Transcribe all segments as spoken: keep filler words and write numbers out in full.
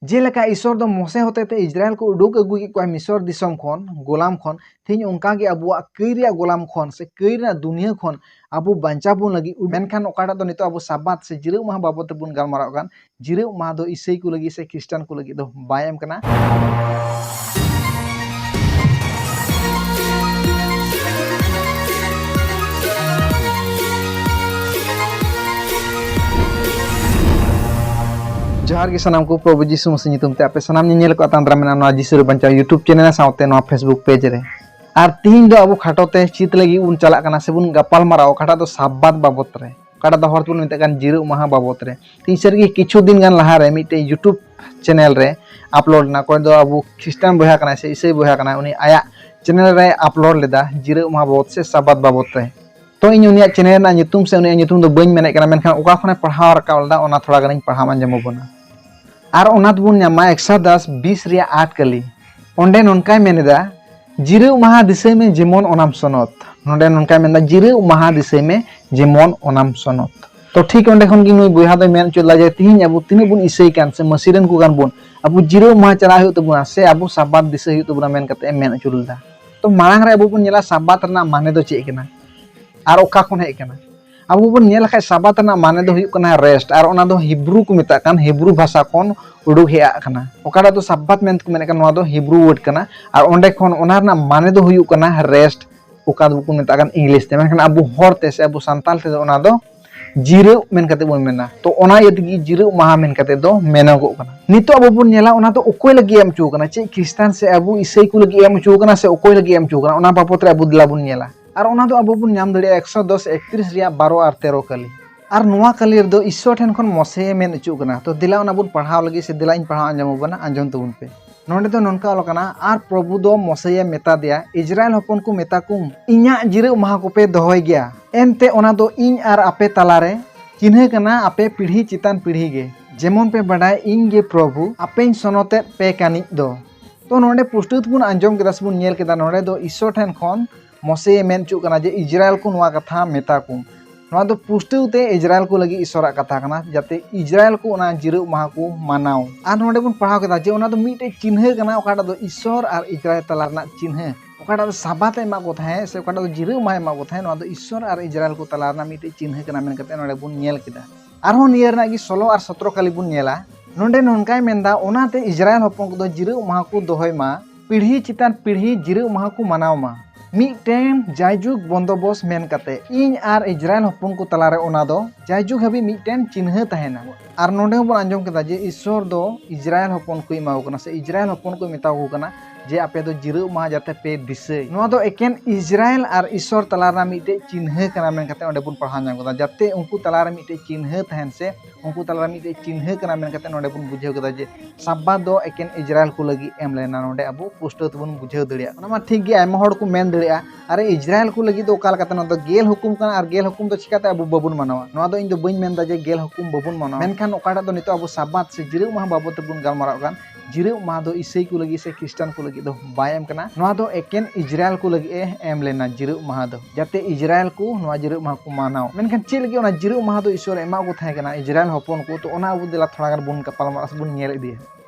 ᱡᱮᱞᱮᱠᱟ ᱤᱥᱚᱨ ᱫᱚ ᱢᱚᱥᱮ ᱦᱚᱛᱮᱛᱮ ᱤᱥᱨᱟᱭᱮᱞ ᱠᱚ ᱩᱰᱩᱠ ᱟᱹᱜᱩ ᱠᱮᱫ ᱠᱚᱣᱟ ᱢᱤᱥᱚᱨ ᱫᱤᱥᱚᱢ ᱠᱷᱚᱱ, ᱜᱳᱞᱟᱢ ᱠᱷᱚᱱ, ᱛᱮᱦᱮᱧ ᱚᱱᱠᱟ ᱜᱮ ᱟᱵᱚᱣᱟᱜ ᱠᱟᱹᱭ ᱨᱮᱭᱟᱜ ᱜᱳᱞᱟᱢ ᱠᱷᱚᱱ ᱥᱮ ᱠᱟᱹᱭ ᱨᱮᱱᱟᱜ ᱫᱩᱱᱤᱭᱟᱹ ᱠᱷᱚᱱ ᱟᱵᱚ ᱵᱟᱧᱪᱟᱣ ᱵᱚᱱ ᱞᱟᱹᱜᱤᱫ᱾ ᱢᱮᱱᱠᱷᱟᱱ ᱚᱠᱟᱴᱟᱜ ᱫᱚ ᱱᱤᱛᱚᱜ ᱟᱵᱚ ᱥᱟᱵᱵᱟᱛ ᱥᱮ ᱡᱤᱨᱟᱹᱜ ᱢᱟᱦᱟ ᱵᱟᱵᱚᱫ ᱛᱮᱵᱚᱱ ᱜᱟᱞᱢᱟᱨᱟᱜ ᱠᱟᱱ, ᱡᱤᱨᱟᱹᱜ ᱢᱟᱦᱟ ᱫᱚ ᱤᱥᱟᱹᱭ ᱠᱚ ᱞᱟᱹᱜᱤᱫ ᱥᱮ ᱠᱷᱨᱤᱥᱴᱟᱱ ᱠᱚ ᱞᱟᱹᱜᱤᱫ ᱫᱚ ᱵᱟᱭ ᱮᱢ ᱠᱟᱱᱟ᱾ ᱡᱚᱦᱟᱨ ᱜᱮ ᱥᱟᱱᱟᱢ ᱠᱚ, ᱯᱨᱚᱵᱷᱩ ᱡᱤᱥᱩ ᱢᱟᱥᱤ ᱧᱩᱛᱩᱢ ᱛᱮ ᱟᱯᱮ ᱥᱟᱱᱟᱢ ᱧᱮᱧᱮᱞ ᱠᱚ ᱟᱛᱟᱝ ᱫᱟᱨᱟᱢ ᱢᱮᱱᱟᱜᱼᱟ ᱱᱚᱣᱟ ᱡᱤᱥᱩ ᱨᱮ ᱵᱟᱧᱪᱟᱣ YouTube ᱪᱮᱱᱮᱞ ᱨᱮ, ᱥᱟᱶᱛᱮ ᱱᱚᱣᱟ Facebook ᱯᱮᱡᱽ ᱨᱮ᱾ ᱟᱨ ᱛᱤᱦᱤᱧ ᱫᱚ ᱟᱵᱚ ᱠᱷᱟᱴᱚ ᱛᱮ ᱪᱮᱫ ᱞᱟᱹᱜᱤᱫ ᱵᱚᱱ ᱪᱟᱞᱟᱜ ᱠᱟᱱᱟ ᱥᱮᱵᱚᱱ ᱜᱟᱯᱟᱞ ᱢᱟᱨᱟᱣ, ᱚᱠᱟᱴᱟᱜ ᱫᱚ ᱥᱟᱵᱵᱟᱛ ᱵᱟᱵᱚᱛ ᱨᱮ, ᱚᱠᱟᱴᱟᱜ ᱫᱚ ᱦᱚᱲ ᱛᱮᱵᱚᱱ ᱢᱮᱛᱟᱜ ᱠᱟᱱ ᱡᱤᱨᱟᱹᱜ ᱢᱟᱦᱟ ᱵᱟᱵᱚᱛ ᱨᱮ᱾ ᱛᱤᱦᱤᱧ ᱥᱟᱹᱨᱤ ᱜᱮ ᱠᱤᱪᱷᱩ ᱫᱤᱱ ᱜᱟᱱ ᱞᱟᱦᱟ ᱨᱮ ᱢᱤᱫᱴᱮᱡ YouTube ᱪᱮᱱᱮᱞ ᱨᱮ ᱟᱯᱞᱳᱰ ᱮᱱᱟ, ᱚᱠᱚᱭ ᱫᱚ ᱟᱵᱚ ᱠᱷᱨᱤᱥᱴᱟᱱ ᱵᱚᱭᱦᱟ ᱠᱟᱱᱟᱭ ᱥᱮ ᱤᱥᱟᱹᱭ ᱵᱚᱭᱦᱟ ᱠᱟᱱᱟᱭ, ᱩᱱᱤ ᱟᱭᱟᱜ ᱪᱮᱱᱮᱞ ᱨᱮ ᱟᱯᱞᱳᱰ ᱞᱮᱫᱟ ᱡᱤᱨᱟᱹᱜ ᱢᱟᱦᱟ ᱵᱟᱵᱚᱛ ᱥᱮ ᱥᱟᱵᱵᱟᱛ ᱵᱟᱵᱚᱛ ᱨᱮ᱾ ᱛᱚ ᱤᱧ ᱩᱱᱤᱭᱟᱜ ᱪᱮᱱᱮᱞ ᱨᱮᱱᱟᱜ ᱧᱩᱛᱩᱢ ᱥᱮ ᱩᱱᱤᱭᱟᱜ ᱧᱩᱛᱩᱢ ᱫᱚ ᱵᱟᱹᱧ ᱢᱮᱱᱮᱫ ᱠᱟᱱᱟ, ᱢᱮᱱᱠᱷᱟᱱ ᱚᱠᱟ ᱠᱷᱚᱱᱮ ᱯᱟᱲᱦᱟᱣ ᱨᱟᱠᱟᱵ ᱞᱮᱫᱟ ᱚᱱᱟ ᱛᱷᱚᱲᱟ ᱜᱟᱱᱤᱧ ᱯᱟᱲᱦᱟᱣ ᱟᱸᱡᱚᱢ ᱟᱵᱚᱱᱟ᱾ ᱟᱨ ᱚᱱᱟ ᱫᱚᱵᱚᱱ ᱧᱟᱢᱟ ᱮᱠᱥᱟᱫᱟᱥ ᱵᱤᱥ ᱨᱮᱭᱟᱜ ᱟᱴ ᱠᱟᱹᱞᱤ᱾ ᱚᱸᱰᱮ ᱱᱚᱝᱠᱟᱭ ᱢᱮᱱ ᱮᱫᱟ, "ᱡᱤᱨᱟᱹᱜ ᱢᱟᱦᱟ ᱫᱤᱥᱟᱹᱭ ᱢᱮ ᱡᱮᱢᱚᱱ ᱚᱱᱟᱢ ᱥᱚᱱᱚᱛ᱾" ᱱᱚᱸᱰᱮ ᱱᱚᱝᱠᱟᱭ ᱢᱮᱱᱫᱟ, "ᱡᱤᱨᱟᱹᱜ ᱢᱟᱦᱟ ᱫᱤᱥᱟᱹᱭ ᱢᱮ ᱡᱮᱢᱚᱱ ᱚᱱᱟᱢ ᱥᱚᱱᱚᱛ᱾" ᱛᱚ ᱴᱷᱤᱠ ᱚᱸᱰᱮ ᱠᱷᱚᱱ ᱜᱮ ᱱᱩᱭ ᱵᱚᱭᱦᱟ ᱫᱚᱭ ᱢᱮᱱ ᱦᱚᱪᱚ ᱞᱮᱫᱟ ᱡᱮ ᱛᱤᱦᱤᱧ ᱟᱵᱚ ᱛᱤᱱᱟᱹᱜ ᱵᱚᱱ ᱤᱥᱟᱹᱭ ᱠᱟᱱ ᱥᱮ ᱢᱟᱹᱥᱤ ᱨᱮᱱ ᱠᱚ ᱠᱟᱱ ᱵᱚᱱ, ᱟᱵᱚ ᱡᱤᱨᱟᱹᱜ ᱢᱟᱦᱟ ᱪᱟᱞᱟᱜ ᱦᱩᱭᱩᱜ ᱛᱟᱵᱚᱱᱟ ᱥᱮ ᱟᱵᱚ ᱥᱟᱵᱵᱟᱛ ᱫᱤᱥᱟᱹᱭ ᱦᱩᱭᱩᱜ ᱛᱟᱵᱚᱱᱟ ᱢᱮᱱ ᱠᱟᱛᱮ ᱮ ᱢᱮᱱ ᱦᱚᱪᱚ ᱞᱮᱫᱟ᱾ ᱛᱚ ᱢᱟᱲᱟᱝ ᱨᱮ ᱟᱵᱚ ᱵᱚᱱ ᱧᱮᱞᱟ ᱥᱟᱵᱵᱟᱛ ᱨᱮᱱᱟᱜ ᱢᱟᱱᱮ ᱫᱚ ᱪᱮᱫ ᱠᱟᱱᱟ ᱟᱨ ᱚᱠᱟ ᱠᱷᱚᱱ ᱦᱮᱡ ᱠᱟᱱᱟ᱾ ᱟᱵᱚ ᱵᱚᱱ ᱧᱮᱞ ᱞᱮᱠᱷᱟᱡ ᱥᱟᱵᱵᱟᱛ ᱨᱮᱱᱟᱜ ᱢᱟᱱᱮ ᱫᱚ ᱦᱩᱭᱩᱜ ᱠᱟᱱᱟ ᱨᱮᱥᱴ, ᱟᱨ ᱚᱱᱟ ᱫᱚ ᱦᱤᱵᱨᱩ ᱠᱚ ᱢᱮᱛᱟᱜ ᱠᱟᱱ, ᱦᱤᱵᱨᱩ ᱵᱷᱟᱥᱟ ᱠᱷᱚᱱ ᱩᱰᱩᱠ ᱦᱮᱡ ᱟᱜ ᱠᱟᱱᱟ᱾ ᱚᱠᱟᱴᱟᱜ ᱫᱚ ᱥᱟᱵᱵᱟᱛ ᱢᱮᱱᱛᱮ ᱠᱚ ᱢᱮᱱᱮᱫ ᱠᱟᱱ, ᱱᱚᱣᱟ ᱫᱚ ᱦᱤᱵᱨᱩ ᱣᱟᱨᱰ ᱠᱟᱱᱟ, ᱟᱨ ᱚᱸᱰᱮ ᱠᱷᱚᱱ ᱚᱱᱟ ᱨᱮᱱᱟᱜ ᱢᱟᱱᱮ ᱫᱚ ᱦᱩᱭᱩᱜ ᱠᱟᱱᱟ ᱨᱮᱥᱴ, ᱚᱠᱟ ᱫᱚᱵᱚᱱ ᱢᱮᱛᱟᱜ ᱠᱟᱱ ᱤᱝᱞᱤᱥ ᱛᱮ, ᱢᱮᱱᱠᱷᱟᱱ ᱟᱵᱚ ᱦᱚᱲ ᱛᱮ ᱥᱮ ᱟᱵᱚ ᱥᱟᱱᱛᱟᱲ ᱛᱮᱫᱚ ᱚᱱᱟ ᱫᱚ ᱡᱤᱨᱟᱹᱜ ᱢᱮᱱ ᱠᱟᱛᱮ ᱵᱚᱱ ᱢᱮᱱᱟ᱾ ᱛᱚ ᱚᱱᱟ ᱤᱭᱟᱹ ᱛᱮᱜᱮ ᱡᱤᱨᱟᱹᱜ ᱢᱟᱦᱟ ᱢᱮᱱ ᱠᱟᱛᱮ ᱫᱚ ᱢᱮᱱᱚᱜᱚᱜ ᱠᱟᱱᱟ᱾ ᱱᱤᱛᱚᱜ ᱟᱵᱚ ᱵᱚᱱ ᱧᱮᱞᱟ ᱚᱱᱟ ᱫᱚ ᱚᱠᱚᱭ ᱞᱟᱹᱜᱤᱫ ᱮ ᱮᱢ ᱦᱚᱪᱚ ᱠᱟᱱᱟ, ᱪᱮᱫ ᱠᱷᱨᱤᱥᱴᱟᱱ ᱥᱮ ᱟᱵᱚ ᱤᱥᱟᱹᱭ ᱠᱚ ᱞᱟᱹᱜᱤᱫ ᱮ ᱮᱢ ᱦᱚᱪᱚ ᱠᱟᱱᱟ ᱥᱮ ᱚᱠᱚᱭ ᱞᱟᱹᱜᱤᱫ ᱮ ᱮᱢ ᱦᱚᱪᱚ ᱠᱟᱱᱟ, ᱚᱱᱟ ᱵᱟᱵᱚᱛ ᱨᱮ ᱟᱵᱚ ᱫᱮᱞᱟ ᱵᱚᱱ ᱧᱮᱞᱟ᱾ ᱟᱨ ᱚᱱᱟ ᱫᱚ ᱟᱵᱚ ᱵᱚᱱ ᱧᱟᱢ ᱫᱟᱲᱮᱭᱟᱜᱼᱟ ᱮᱠᱥᱚ ᱫᱚᱥ ᱮᱠᱛᱨᱤᱥ ᱨᱮᱭᱟᱜ ᱵᱟᱨᱚ ᱟᱨ ᱛᱮᱨᱚ ᱠᱟᱹᱞᱤ᱾ ᱟᱨ ᱱᱚᱣᱟ ᱠᱟᱹᱞᱤ ᱨᱮᱫᱚ ᱤᱥᱥᱚᱨ ᱴᱷᱮᱱ ᱠᱷᱚᱱ ᱢᱚᱥᱮ ᱢᱮᱱ ᱦᱚᱪᱚᱜ ᱠᱟᱱᱟ᱾ ᱛᱚ ᱫᱮᱞᱟ ᱚᱱᱟ ᱵᱚᱱ ᱯᱟᱲᱦᱟᱣ ᱞᱟᱹᱜᱤᱫ ᱥᱮ ᱫᱮᱞᱟ ᱤᱧ ᱯᱟᱲᱦᱟᱣ ᱟᱸᱡᱚᱢ ᱟᱵᱚᱱᱟ, ᱟᱸᱡᱚᱢ ᱛᱟᱵᱚᱱ ᱯᱮ᱾ ᱱᱚᱰᱮ ᱫᱚ ᱱᱚᱝᱠᱟ ᱚᱞ ᱠᱟᱱᱟ, "ᱟᱨ ᱯᱨᱚᱵᱷᱩ ᱫᱚ ᱢᱚᱥᱮᱭᱮ ᱢᱮᱛᱟ ᱫᱮᱭᱟ, ᱤᱥᱨᱟᱭᱮᱞ ᱦᱚᱯᱚᱱ ᱠᱚ ᱢᱮᱛᱟ ᱠᱚᱢ, ᱤᱧᱟᱜ ᱡᱤᱨᱟᱹᱜ ᱢᱟᱦᱟ ᱠᱚᱯᱮ ᱫᱚᱦᱚᱭ ᱜᱮᱭᱟ, ᱮᱱᱛᱮ ᱚᱱᱟ ᱫᱚ ᱤᱧ ᱟᱨ ᱟᱯᱮ ᱛᱟᱞᱟᱨᱮ ᱪᱤᱱᱦᱟᱹ ᱠᱟᱱᱟ, ᱟᱯᱮ ᱯᱤᱲᱦᱤ ᱪᱮᱛᱟᱱ ᱯᱤᱲᱦᱤ ᱜᱮ, ᱡᱮᱢᱚᱱ ᱯᱮ ᱵᱟᱰᱟᱭ ᱤᱧ ᱜᱮ ᱯᱨᱚᱵᱷᱩ, ᱟᱯᱮᱧ ᱥᱚᱱᱚᱛᱮᱫ ᱯᱮ ᱠᱟᱱᱤᱡ ᱫᱚ᱾" ᱛᱚ ᱱᱚᱰᱮ ᱯᱩᱥᱴᱟᱹᱣ ᱛᱮᱵᱚᱱ ᱟᱸᱡᱚᱢ ᱠᱮᱫᱟ ᱥᱮᱵᱚᱱ ᱧᱮᱞ ᱠᱮᱫᱟ, ᱱᱚᱰᱮ ᱫᱚ ᱤᱥᱥᱚᱨ ᱴᱷᱮᱱ ᱠᱷᱚᱱ ᱢᱚᱥᱮᱭᱮ ᱢᱮᱱ ᱦᱚᱪᱚᱜ ᱠᱟᱱᱟ ᱡᱮ ᱤᱥᱨᱟᱭᱮᱞ ᱠᱚ ᱱᱚᱣᱟ ᱠᱟᱛᱷᱟ ᱢᱮᱛᱟ ᱠᱚᱢ᱾ ᱱᱚᱣᱟ ᱫᱚ ᱯᱩᱥᱴᱟᱹᱣ ᱛᱮ ᱤᱡᱽᱨᱟᱭᱮᱞ ᱠᱚ ᱞᱟᱹᱜᱤᱫ ᱤᱥᱚᱨᱟᱜ ᱠᱟᱛᱷᱟ ᱠᱟᱱᱟ, ᱡᱟᱛᱮ ᱤᱡᱽᱨᱟᱭᱮᱞ ᱠᱚ ᱚᱱᱟ ᱡᱤᱨᱟᱹᱜ ᱢᱟᱦᱟ ᱠᱚ ᱢᱟᱱᱟᱣ᱾ ᱟᱨ ᱱᱚᱰᱮ ᱵᱚᱱ ᱯᱟᱲᱦᱟᱣ ᱠᱮᱫᱟ ᱡᱮ ᱚᱱᱟ ᱫᱚ ᱢᱤᱫᱴᱮᱡ ᱪᱤᱱᱦᱟᱹ ᱠᱟᱱᱟ, ᱚᱠᱟᱴᱟᱜ ᱫᱚ ᱤᱥᱚᱨ ᱟᱨ ᱤᱡᱽᱨᱟᱭᱮᱞ ᱛᱟᱞᱟ ᱨᱮᱱᱟᱜ ᱪᱤᱱᱦᱟᱹ᱾ ᱚᱠᱟᱴᱟᱜ ᱫᱚ ᱥᱟᱵᱟᱛ ᱮ ᱮᱢᱟᱜ ᱠᱚ ᱛᱟᱦᱮᱸᱫ ᱥᱮ ᱚᱠᱟᱴᱟᱜ ᱫᱚ ᱡᱤᱨᱟᱹᱜ ᱢᱟᱦᱟ ᱮᱢᱟᱜ ᱠᱚ ᱛᱟᱦᱮᱸᱫ, ᱱᱚᱣᱟ ᱫᱚ ᱤᱥᱚᱨ ᱟᱨ ᱤᱡᱽᱨᱟᱭᱮᱞ ᱠᱚ ᱛᱟᱞᱟ ᱨᱮᱱᱟᱜ ᱢᱤᱫᱴᱮᱡ ᱪᱤᱱᱦᱟᱹ ᱠᱟᱱᱟ ᱢᱮᱱ ᱠᱟᱛᱮ ᱱᱚᱰᱮ ᱵᱚᱱ ᱧᱮᱞ ᱠᱮᱫᱟ᱾ ᱟᱨᱦᱚᱸ ᱱᱤᱭᱟᱹ ᱨᱮᱱᱟᱜ ᱜᱮ ᱥᱳᱞᱳ ᱟᱨ ᱥᱚᱛᱨᱚ ᱠᱟᱞᱤ ᱵᱚᱱ ᱧᱮᱞᱟ᱾ ᱱᱚᱰᱮ ᱱᱚᱝᱠᱟᱭ ᱢᱮᱱᱫᱟ, ᱚᱱᱟᱛᱮ ᱤᱡᱽᱨᱟᱭᱮᱞ ᱦᱚᱯᱚᱱ ᱠᱚᱫᱚ ᱡᱤᱨᱟᱹᱜ ᱢᱟᱦᱟ ᱠᱚ ᱫᱚᱦᱚᱭ ᱢᱟ, ᱯᱤᱲᱦᱤ ᱪᱮᱛᱟᱱ ᱯᱤᱲᱦᱤ ᱡᱤᱨᱟᱹᱜ ᱢᱟᱦᱟ ᱠᱚ ᱢᱟᱱᱟᱣ ᱢᱟ᱾ ᱢᱤᱫᱴᱮᱱ ᱡᱟᱭᱡᱩᱜᱽ ᱵᱚᱱᱫᱚᱵᱚᱥ ᱢᱮᱱ ᱠᱟᱛᱮ ᱤᱧ ᱟᱨ ᱤᱡᱽᱨᱟᱭᱮᱞ ᱦᱚᱯᱚᱱ ᱠᱚ ᱛᱟᱞᱟᱨᱮ ᱚᱱᱟ ᱫᱚ ᱡᱟᱭᱡᱩᱜᱽ ᱦᱟᱹᱵᱤᱡ ᱢᱤᱫᱴᱮᱱ ᱪᱤᱱᱦᱟᱹ ᱛᱟᱦᱮᱱᱟ᱾ ᱟᱨ ᱱᱚᱰᱮ ᱦᱚᱸᱵᱚᱱ ᱟᱸᱡᱚᱢ ᱠᱮᱫᱟ ᱡᱮ ᱤᱥᱥᱚᱨ ᱫᱚ ᱤᱡᱽᱨᱟᱭᱮᱞ ᱦᱚᱯᱚᱱ ᱠᱚ ᱮᱢᱟ ᱠᱚ ᱠᱟᱱᱟ ᱥᱮ ᱤᱡᱽᱨᱟᱭᱮᱞ ᱦᱚᱯᱚᱱ ᱠᱚ ᱢᱮᱛᱟ ᱠᱚ ᱠᱟᱱᱟ ᱡᱮ ᱟᱯᱮ ᱫᱚ ᱡᱤᱨᱟᱹᱜ ᱢᱟᱦᱟ ᱡᱟᱛᱮ ᱯᱮ ᱫᱤᱥᱟᱹᱭ᱾ ᱱᱚᱣᱟ ᱫᱚ ᱮᱠᱮᱱ ᱤᱡᱽᱨᱟᱭᱮᱞ ᱟᱨ ᱤᱥᱥᱚᱨ ᱛᱟᱞᱟ ᱨᱮᱱᱟᱜ ᱢᱤᱫᱴᱮᱡ ᱪᱤᱱᱦᱟᱹ ᱠᱟᱱᱟ ᱢᱮᱱ ᱠᱟᱛᱮ ᱚᱸᱰᱮ ᱵᱚᱱ ᱯᱟᱲᱦᱟᱣ ᱧᱟᱢ ᱠᱮᱫᱟ, ᱡᱟᱛᱮ ᱩᱱᱠᱩ ᱛᱟᱞᱟᱨᱮ ᱢᱤᱫᱴᱮᱡ ᱪᱤᱱᱦᱟᱹ ᱛᱟᱦᱮᱱ ᱥᱮ ᱩᱱᱠᱩ ᱛᱟᱞᱟᱨᱮ ᱢᱤᱫᱴᱮᱡ ᱪᱤᱱᱦᱟᱹ ᱠᱟᱱᱟ ᱢᱮᱱ ᱠᱟᱛᱮ ᱱᱚᱰᱮ ᱵᱚᱱ ᱵᱩᱡᱷᱟᱹᱣ ᱠᱮᱫᱟ ᱡᱮ ᱥᱟᱵᱵᱟᱛ ᱫᱚ ᱮᱠᱮᱱ ᱤᱡᱽᱨᱟᱭᱮᱞ ᱠᱚ ᱞᱟᱹᱜᱤᱫ ᱮᱢ ᱞᱮᱱᱟ᱾ ᱱᱚᱰᱮ ᱟᱵᱚ ᱯᱩᱥᱴᱟᱹᱣ ᱛᱮᱵᱚᱱ ᱵᱩᱡᱷᱟᱹᱣ ᱫᱟᱲᱮᱭᱟᱜᱼᱟ᱾ ᱚᱱᱟ ᱢᱟ ᱴᱷᱤᱠ ᱜᱮ, ᱟᱭᱢᱟ ᱦᱚᱲ ᱠᱚ ᱢᱮᱱ ᱫᱟᱲᱮᱭᱟᱜᱼᱟ, ᱟᱨᱮ ᱤᱡᱽᱨᱟᱭᱮᱞ ᱠᱚ ᱞᱟᱹᱜᱤᱫ ᱫᱚ ᱚᱠᱟ ᱞᱮᱠᱟᱛᱮ ᱱᱚᱣᱟ ᱫᱚ ᱜᱮᱞ ᱦᱩᱠᱩᱢ ᱠᱟᱱᱟ ᱟᱨ ᱜᱮᱞ ᱦᱩᱠᱩᱢ ᱫᱚ ᱪᱤᱠᱟᱛᱮ ᱟᱵᱚ ᱵᱟᱵᱚᱱ ᱢᱟᱱᱟᱣᱟ? ᱱᱚᱣᱟ ᱫᱚ ᱤᱧ ᱫᱚ ᱵᱟᱹᱧ ᱢᱮᱱᱫᱟ ᱡᱮ ᱜᱮᱞ ᱦᱩᱠᱩᱢ ᱵᱟᱵᱚᱱ ᱢᱟᱱᱟᱣᱟ, ᱢᱮᱱᱠᱷᱟᱱ ᱚᱠᱟᱴᱟᱜ ᱫᱚ ᱱᱤᱛᱚᱜ ᱟᱵᱚ ᱥᱟᱵᱵᱟᱛ ᱥᱮ ᱡᱤᱨᱟᱹᱜ ᱢᱟᱦᱟ ᱵᱟᱵᱚᱫ ᱛᱮᱵᱚᱱ ᱜᱟᱞᱢᱟᱨᱟᱜ ᱠᱟᱱ, ᱡᱤᱨᱟᱹᱜ ᱢᱟᱦᱟ ᱫᱚ ᱤᱥᱟᱹᱭ ᱠᱚ ᱞᱟᱹᱜᱤᱫ ᱥᱮ ᱠᱷᱨᱤᱥᱴᱟᱱ ᱠᱚ ᱞᱟᱹᱜᱤᱫ ᱫᱚ ᱵᱟᱭ ᱮᱢ ᱠᱟᱱᱟ᱾ ᱱᱚᱣᱟ ᱫᱚ ᱮᱠᱮᱱ ᱤᱡᱽᱨᱟᱭᱮᱞ ᱠᱚ ᱞᱟᱹᱜᱤᱫ ᱮ ᱮᱢ ᱞᱮᱱᱟ ᱡᱤᱨᱟᱹᱜ ᱢᱟᱦᱟ ᱫᱚ, ᱡᱟᱛᱮ ᱤᱡᱽᱨᱟᱭᱮᱞ ᱠᱚ ᱱᱚᱣᱟ ᱡᱤᱨᱟᱹᱜ ᱢᱟᱦᱟ ᱠᱚ ᱢᱟᱱᱟᱣ᱾ ᱢᱮᱱᱠᱷᱟᱱ ᱪᱮᱫ ᱞᱟᱹᱜᱤᱫ ᱚᱱᱟ ᱡᱤᱨᱟᱹᱜ ᱢᱟᱦᱟ ᱫᱚ ᱤᱥᱚᱨ ᱮ ᱮᱢᱟ ᱠᱚ ᱛᱟᱦᱮᱸ ᱠᱟᱱᱟ ᱤᱡᱽᱨᱟᱭᱮᱞ ᱦᱚᱯᱚᱱ ᱠᱚ? ᱛᱚ ᱚᱱᱟ ᱟᱵᱚ ᱫᱮᱞᱟ ᱛᱷᱚᱲᱟ ᱜᱟᱱ ᱵᱚᱱ ᱜᱟᱯᱟᱞ ᱢᱟᱨᱟᱜ ᱥᱮ ᱵᱚᱱ ᱧᱮᱞ ᱤᱫᱤᱭᱟ᱾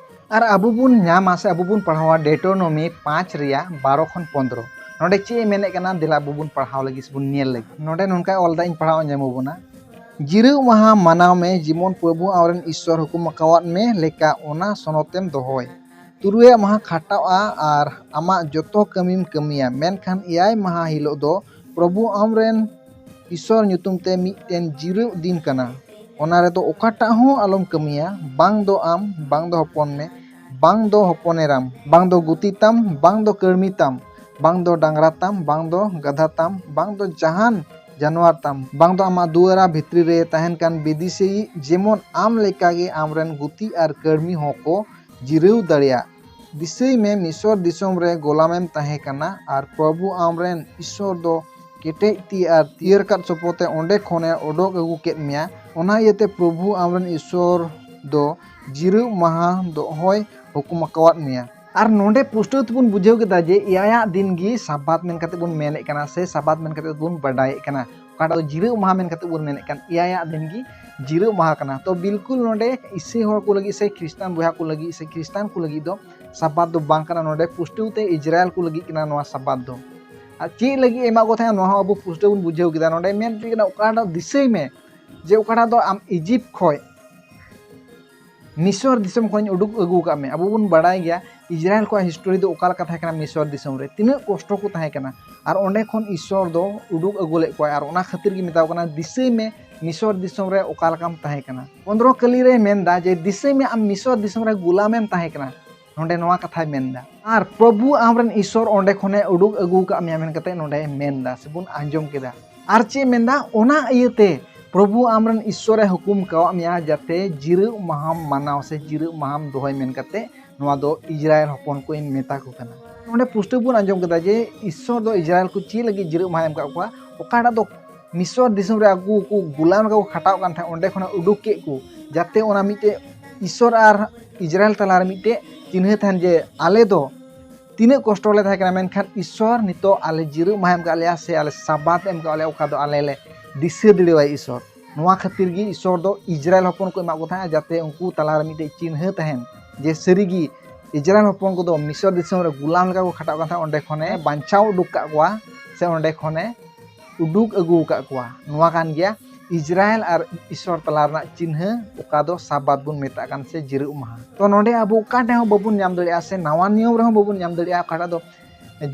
ᱟᱨ ᱟᱵᱚ ᱵᱚᱱ ᱧᱟᱢᱟ ᱥᱮ ᱟᱵᱚ ᱵᱚᱱ ᱯᱟᱲᱦᱟᱣᱟ ᱰᱮᱴᱳᱱᱚᱢᱤ ᱯᱟᱸᱪ ᱨᱮᱭᱟᱜ ᱵᱟᱨᱚ ᱠᱷᱚᱱ ᱯᱚᱱᱫᱽᱨᱚ᱾ ᱱᱚᱰᱮ ᱪᱮᱫ ᱮ ᱢᱮᱱᱮᱫ ᱠᱟᱱᱟ, ᱫᱮᱞᱟ ᱟᱵᱚ ᱵᱚᱱ ᱯᱟᱲᱦᱟᱣ ᱞᱟᱹᱜᱤᱫ ᱥᱮ ᱵᱚᱱ ᱧᱮᱞ ᱞᱟᱹᱜᱤᱫ᱾ ᱱᱚᱰᱮ ᱱᱚᱝᱠᱟᱭ ᱚᱞ ᱫᱟ, ᱤᱧ ᱯᱟᱲᱦᱟᱣ ᱟᱸᱡᱚᱢ ᱟᱵᱚᱱᱟ᱾ ᱡᱤᱨᱟᱹᱜ ᱢᱟᱦᱟ ᱢᱟᱱᱟᱣ ᱢᱮ, ᱡᱮᱢᱚᱱ ᱯᱨᱚᱵᱷᱩ ᱟᱢᱨᱮᱱ ᱤᱥᱥᱚᱨ ᱦᱩᱠᱩᱢ ᱟᱠᱟᱣᱟᱫ ᱢᱮ ᱞᱮᱠᱟ ᱚᱱᱟ ᱥᱚᱱᱚᱛᱮᱢ ᱫᱚᱦᱚᱭ᱾ ᱛᱩᱨᱩᱭᱟᱜ ᱢᱟᱦᱟ ᱠᱷᱟᱴᱟᱣᱜᱼᱟ ᱟᱨ ᱟᱢᱟᱜ ᱡᱚᱛᱚ ᱠᱟᱹᱢᱤᱢ ᱠᱟᱹᱢᱤᱭᱟ, ᱢᱮᱱᱠᱷᱟᱱ ᱮᱭᱟᱭ ᱢᱟᱦᱟ ᱦᱤᱞᱳᱜ ᱫᱚ ᱯᱨᱚᱵᱷᱩ ᱟᱢᱨᱮᱱ ᱤᱥᱥᱚᱨ ᱧᱩᱛᱩᱢ ᱛᱮ ᱢᱤᱫᱴᱮᱱ ᱡᱤᱨᱟᱹᱜ ᱫᱤᱱ ᱠᱟᱱᱟ᱾ ᱚᱱᱟ ᱨᱮᱫᱚ ᱚᱠᱟᱴᱟᱜ ᱦᱚᱸ ᱟᱞᱚᱢ ᱠᱟᱹᱢᱤᱭᱟ, ᱵᱟᱝ ᱫᱚ ᱟᱢ, ᱵᱟᱝ ᱫᱚ ᱦᱚᱯᱚᱱ ᱢᱮ, ᱵᱟᱝ ᱫᱚ ᱦᱚᱯᱚᱱ ᱮᱨᱟᱢ, ᱵᱟᱝ ᱫᱚ ᱜᱩᱛᱤ ᱛᱟᱢ, ᱵᱟᱝ ᱫᱚ ᱠᱟᱹᱲᱢᱤ ᱛᱟᱢ, ᱵᱟᱝ ᱫᱚ ᱰᱟᱝᱨᱟ ᱛᱟᱢ, ᱵᱟᱝ ᱫᱚ ᱜᱟᱫᱷᱟ ᱛᱟᱢ, ᱵᱟᱝ ᱫᱚ ᱡᱟᱦᱟᱱ ᱡᱟᱱᱣᱟᱨ ᱛᱟᱢ, ᱵᱟᱝ ᱫᱚ ᱟᱢᱟᱜ ᱫᱩᱣᱟᱹᱨᱟ ᱵᱷᱤᱛᱨᱤ ᱨᱮ ᱛᱟᱦᱮᱱ ᱠᱟᱱ ᱵᱤᱫᱮᱥᱤ, ᱡᱮᱢᱚᱱ ᱟᱢ ᱞᱮᱠᱟᱜᱮ ᱟᱢᱨᱮᱱ ᱜᱩᱛᱤ ᱟᱨ ᱠᱟᱹᱲᱢᱤ ᱦᱚᱸᱠᱚ ᱡᱤᱨᱟᱹᱣ ᱫᱟᱲᱮᱭᱟᱜ᱾ ᱫᱤᱥᱟᱹᱭ ᱢᱮ, ᱢᱤᱥᱚᱨ ᱫᱤᱥᱚᱢ ᱨᱮ ᱜᱳᱞᱟᱢᱮᱢ ᱛᱟᱦᱮᱸ ᱠᱟᱱᱟ ᱟᱨ ᱯᱨᱚᱵᱷᱩ ᱟᱢᱨᱮᱱ ᱤᱥᱥᱚᱨ ᱫᱚ ᱠᱮᱴᱮᱡ ᱛᱤ ᱟᱨ ᱛᱤᱭᱟᱹᱨ ᱟᱠᱟᱫ ᱥᱚᱯᱚᱛᱮ ᱚᱸᱰᱮ ᱠᱷᱚᱱᱮ ᱚᱰᱚᱠ ᱟᱹᱜᱩ ᱠᱮᱫ ᱢᱮᱭᱟ᱾ ᱚᱱᱟ ᱤᱭᱟᱹᱛᱮ ᱯᱨᱚᱵᱷᱩ ᱟᱢᱨᱮᱱ ᱤᱥᱥᱚᱨ ᱫᱚ ᱡᱤᱨᱟᱹᱜ ᱢᱟᱦᱟ ᱫᱚᱦᱚᱭ ᱦᱩᱠᱩᱢ ᱟᱠᱟᱣᱟᱫ ᱢᱮᱭᱟ᱾ ᱟᱨ ᱱᱚᱰᱮ ᱯᱩᱥᱴᱟᱹᱣ ᱛᱮᱵᱚᱱ ᱵᱩᱡᱷᱟᱹᱣ ᱠᱮᱫᱟ ᱡᱮ ᱮᱭᱟᱭᱟᱜ ᱫᱤᱱ ᱜᱮ ᱥᱟᱵᱵᱟᱛ ᱢᱮᱱ ᱠᱟᱛᱮ ᱵᱚᱱ ᱢᱮᱱᱮᱫ ᱠᱟᱱᱟ ᱥᱮ ᱥᱟᱵᱵᱟᱛ ᱢᱮᱱ ᱠᱟᱛᱮ ᱵᱚᱱ ᱵᱟᱰᱟᱭᱮᱫ ᱠᱟᱱᱟ᱾ ᱚᱠᱟᱴᱟᱜ ᱫᱚ ᱡᱤᱨᱟᱹᱜ ᱢᱟᱦᱟ ᱢᱮᱱ ᱠᱟᱛᱮ ᱵᱚᱱ ᱢᱮᱱᱮᱫ ᱠᱟᱱ, ᱮᱭᱟᱭᱟᱜ ᱫᱤᱱ ᱜᱮ ᱡᱤᱨᱟᱹᱜ ᱢᱟᱦᱟ ᱠᱟᱱᱟ᱾ ᱛᱚ ᱵᱤᱞᱠᱩᱞ ᱱᱚᱰᱮ ᱤᱥᱟᱹᱭ ᱦᱚᱲ ᱠᱚ ᱞᱟᱹᱜᱤᱫ ᱥᱮ ᱠᱷᱨᱤᱥᱴᱟᱱ ᱵᱚᱭᱦᱟ ᱠᱚ ᱞᱟᱹᱜᱤᱫ ᱥᱮ ᱠᱷᱨᱤᱥᱴᱟᱱ ᱠᱚ ᱞᱟᱹᱜᱤᱫ ᱫᱚ ᱥᱟᱵᱟᱛ ᱫᱚ ᱵᱟᱝ ᱠᱟᱱᱟ᱾ ᱱᱚᱰᱮ ᱯᱩᱥᱴᱟᱹᱣ ᱛᱮ ᱤᱡᱽᱨᱟᱭᱮᱞ ᱠᱚ ᱞᱟᱹᱜᱤᱫ ᱠᱟᱱᱟ ᱱᱚᱣᱟ ᱥᱟᱵᱟᱛ ᱫᱚ᱾ ᱟᱨ ᱪᱮᱫ ᱞᱟᱹᱜᱤᱫ ᱮ ᱮᱢᱟᱜ ᱠᱚ ᱛᱟᱦᱮᱸᱱᱟ, ᱱᱚᱣᱟ ᱦᱚᱸ ᱟᱵᱚ ᱯᱩᱥᱴᱟᱹᱣ ᱵᱚᱱ ᱵᱩᱡᱷᱟᱹᱣ ᱠᱮᱫᱟ᱾ ᱱᱚᱰᱮ ᱢᱮᱱ ᱦᱚᱪᱚᱭ ᱠᱟᱱᱟ, ᱚᱠᱟᱴᱟᱜ ᱫᱤᱥᱟᱹᱭ ᱢᱮ ᱡᱮ ᱚᱠᱟᱴᱟᱜ ᱫᱚ ᱟᱢ ᱤᱡᱤᱯᱴ ᱠᱷᱚᱡ ᱢᱤᱥᱚᱨ ᱫᱤᱥᱚᱢ ᱠᱷᱚᱱᱤᱧ ᱩᱰᱩᱠ ᱟᱹᱜᱩ ᱟᱠᱟᱫ ᱢᱮ᱾ ᱟᱵᱚ ᱵᱚᱱ ᱵᱟᱲᱟᱭ ᱜᱮᱭᱟ ᱤᱡᱽᱨᱟᱭᱮᱞ ᱠᱚᱣᱟᱜ ᱦᱤᱥᱴᱳᱨᱤ ᱫᱚ ᱚᱠᱟ ᱞᱮᱠᱟ ᱛᱟᱦᱮᱸ ᱠᱟᱱᱟ, ᱢᱤᱥᱚᱨ ᱫᱤᱥᱚᱢ ᱨᱮ ᱛᱤᱱᱟᱹᱜ ᱠᱚᱥᱴᱚ ᱠᱚ ᱛᱟᱦᱮᱸ ᱠᱟᱱᱟ, ᱟᱨ ᱚᱸᱰᱮ ᱠᱷᱚᱱ ᱤᱥᱚᱨ ᱫᱚ ᱩᱰᱩᱠ ᱟᱹᱜᱩ ᱞᱮᱫ ᱠᱚᱣᱟᱭ᱾ ᱟᱨ ᱚᱱᱟ ᱠᱷᱟᱹᱛᱤᱨ ᱜᱮ ᱢᱮᱛᱟᱣ ᱠᱟᱱᱟ, ᱫᱤᱥᱟᱹᱭ ᱢᱮ ᱢᱤᱥᱚᱨ ᱫᱤᱥᱚᱢ ᱨᱮ ᱚᱠᱟ ᱞᱮᱠᱟᱢ ᱛᱟᱦᱮᱸ ᱠᱟᱱᱟ᱾ ᱯᱚᱱᱫᱽᱨᱚ ᱠᱟᱹᱞᱤ ᱨᱮ ᱢᱮᱱᱫᱟ ᱡᱮ, ᱫᱤᱥᱟᱹᱭ ᱢᱮ ᱟᱢ ᱢᱤᱥᱚᱨ ᱫᱤᱥᱚᱢ ᱨᱮ ᱜᱩᱞᱟᱢᱮᱢ ᱛᱟᱦᱮᱸ ᱠᱟᱱᱟ᱾ ᱱᱚᱰᱮ ᱱᱚᱣᱟ ᱠᱟᱛᱷᱟᱭ ᱢᱮᱱᱫᱟ, ᱟᱨ ᱯᱨᱚᱵᱷᱩ ᱟᱢᱨᱮᱱ ᱤᱥᱚᱨ ᱚᱸᱰᱮ ᱠᱷᱚᱱᱮ ᱩᱰᱩᱠ ᱟᱹᱜᱩ ᱟᱠᱟᱫ ᱢᱮᱭᱟ ᱢᱮᱱ ᱠᱟᱛᱮ ᱱᱚᱰᱮ ᱢᱮᱱᱫᱟ ᱥᱮᱵᱚᱱ ᱟᱸᱡᱚᱢ ᱠᱮᱫᱟ᱾ ᱟᱨ ᱪᱮᱫ ᱢᱮᱱᱫᱟ, ᱚᱱᱟ ᱤᱭᱟᱹᱛᱮ ᱯᱨᱚᱵᱷᱩ ᱟᱢᱨᱮᱱ ᱤᱥᱚᱨᱮ ᱦᱩᱠᱩᱢ ᱠᱟᱣᱟᱫ ᱢᱮᱭᱟ ᱡᱟᱛᱮ ᱡᱤᱨᱟᱹᱜ ᱢᱟᱦᱟᱢ ᱢᱟᱱᱟᱣ ᱥᱮ ᱡᱤᱨᱟᱹᱜ ᱢᱟᱦᱟᱢ ᱫᱚᱦᱚᱭ ᱢᱮᱱ ᱠᱟᱛᱮ ᱱᱚᱣᱟ ᱫᱚ ᱤᱡᱽᱨᱟᱭᱮᱞ ᱦᱚᱯᱚᱱ ᱠᱚᱭ ᱢᱮᱛᱟ ᱠᱚ ᱠᱟᱱᱟ᱾ ᱱᱚᱰᱮ ᱯᱩᱥᱴᱟᱹᱣ ᱵᱚᱱ ᱟᱸᱡᱚᱢ ᱠᱮᱫᱟ ᱡᱮ ᱤᱥᱚᱨ ᱫᱚ ᱤᱡᱽᱨᱟᱭᱮᱞ ᱠᱚ ᱪᱮᱫ ᱞᱟᱹᱜᱤᱫ ᱡᱤᱨᱟᱹᱜ ᱢᱟᱦᱟᱭ ᱮᱢ ᱠᱟᱜ ᱠᱚᱣᱟ, ᱚᱠᱟᱴᱟᱜ ᱫᱚ ᱢᱤᱥᱚᱨ ᱫᱤᱥᱚᱢ ᱨᱮ ᱟᱠᱚ ᱠᱚ ᱜᱩᱞᱟᱢ ᱞᱮᱠᱟ ᱠᱚ ᱠᱷᱟᱴᱟᱣ ᱠᱟᱱ ᱛᱟᱦᱮᱸᱫ, ᱚᱸᱰᱮ ᱠᱷᱚᱱᱟᱜ ᱩᱰᱩᱠ ᱠᱮᱫ ᱠᱚ, ᱡᱟᱛᱮ ᱚᱱᱟ ᱢᱤᱫᱴᱮᱡ ᱤᱥᱚᱨ ᱟᱨ ᱤᱡᱽᱨᱟᱭᱮᱞ ᱛᱟᱞᱟᱨᱮ ᱢᱤᱫᱴᱮᱡ ᱪᱤᱱᱦᱟᱹ ᱛᱟᱦᱮᱱ ᱡᱮ ᱟᱞᱮ ᱫᱚ ᱛᱤᱱᱟᱹᱜ ᱠᱚᱥᱴᱚ ᱞᱮ ᱛᱟᱦᱮᱸ ᱠᱟᱱᱟ, ᱢᱮᱱᱠᱷᱟᱱ ᱤᱥᱚᱨ ᱱᱤᱛᱚᱜ ᱟᱞᱮ ᱡᱤᱨᱟᱹᱜ ᱢᱟᱦᱟ ᱮᱢ ᱠᱟᱜ ᱞᱮᱭᱟ ᱥᱮ ᱟᱞᱮ ᱥᱟᱵᱟᱛ ᱮᱢ ᱠᱟᱜ ᱞᱮᱭᱟ, ᱚᱠᱟ ᱫᱚ ᱟᱞᱮ ᱞᱮ ᱫᱤᱥᱟᱹ ᱫᱟᱲᱮᱣᱟᱭ ᱤᱥᱚᱨ᱾ ᱱᱚᱣᱟ ᱠᱷᱟᱹᱛᱤᱨ ᱜᱮ ᱤᱥᱚᱨ ᱫᱚ ᱤᱡᱽᱨᱟᱭᱮᱞ ᱦᱚᱯᱚᱱ ᱠᱚ ᱮᱢᱟᱜ ᱠᱚ ᱛᱟᱦᱮᱸᱫ, ᱡᱟᱛᱮ ᱩᱱᱠᱩ ᱛᱟᱞᱟᱨᱮ ᱢᱤᱫᱴᱮᱡ ᱪᱤᱱᱦᱟᱹ ᱛᱟᱦᱮᱱ ᱡᱮ ᱥᱟᱹᱨᱤᱜᱮ ᱤᱡᱽᱨᱟᱭᱮᱞ ᱦᱚᱯᱚᱱ ᱠᱚᱫᱚ ᱢᱤᱥᱚᱨ ᱫᱤᱥᱚᱢ ᱨᱮ ᱜᱩᱞᱟᱢ ᱞᱮᱠᱟ ᱠᱚ ᱠᱷᱟᱴᱟᱜ ᱠᱟᱱ ᱛᱟᱦᱮᱸᱫ, ᱚᱸᱰᱮ ᱠᱷᱚᱱᱮ ᱵᱟᱧᱪᱟᱣ ᱩᱰᱩᱠ ᱠᱟᱜ ᱠᱚᱣᱟ ᱥᱮ ᱚᱸᱰᱮ ᱠᱷᱚᱱᱮ ᱩᱰᱩᱠ ᱟᱹᱜᱩ ᱟᱠᱟᱫ ᱠᱚᱣᱟ᱾ ᱱᱚᱣᱟ ᱠᱟᱱ ᱜᱮᱭᱟ ᱤᱡᱽᱨᱟᱭᱮᱞ ᱟᱨ ᱤᱥᱚᱨ ᱛᱟᱞᱟ ᱨᱮᱱᱟᱜ ᱪᱤᱱᱦᱟᱹ, ᱚᱠᱟ ᱫᱚ ᱥᱟᱵᱟᱛ ᱵᱚᱱ ᱢᱮᱛᱟᱜ ᱠᱟᱱ ᱥᱮ ᱡᱤᱨᱟᱹᱜ ᱢᱟᱦᱟ᱾ ᱛᱚ ᱱᱚᱰᱮ ᱟᱵᱚ ᱚᱠᱟ ᱴᱷᱮᱱ ᱦᱚᱸ ᱵᱟᱵᱚᱱ ᱧᱟᱢ ᱫᱟᱲᱮᱭᱟᱜᱼᱟ ᱥᱮ ᱱᱟᱣᱟ ᱱᱤᱭᱚᱢ ᱨᱮᱦᱚᱸ ᱵᱟᱵᱚᱱ ᱧᱟᱢ ᱫᱟᱲᱮᱭᱟᱜᱼᱟ ᱚᱠᱟᱴᱟᱜ ᱫᱚ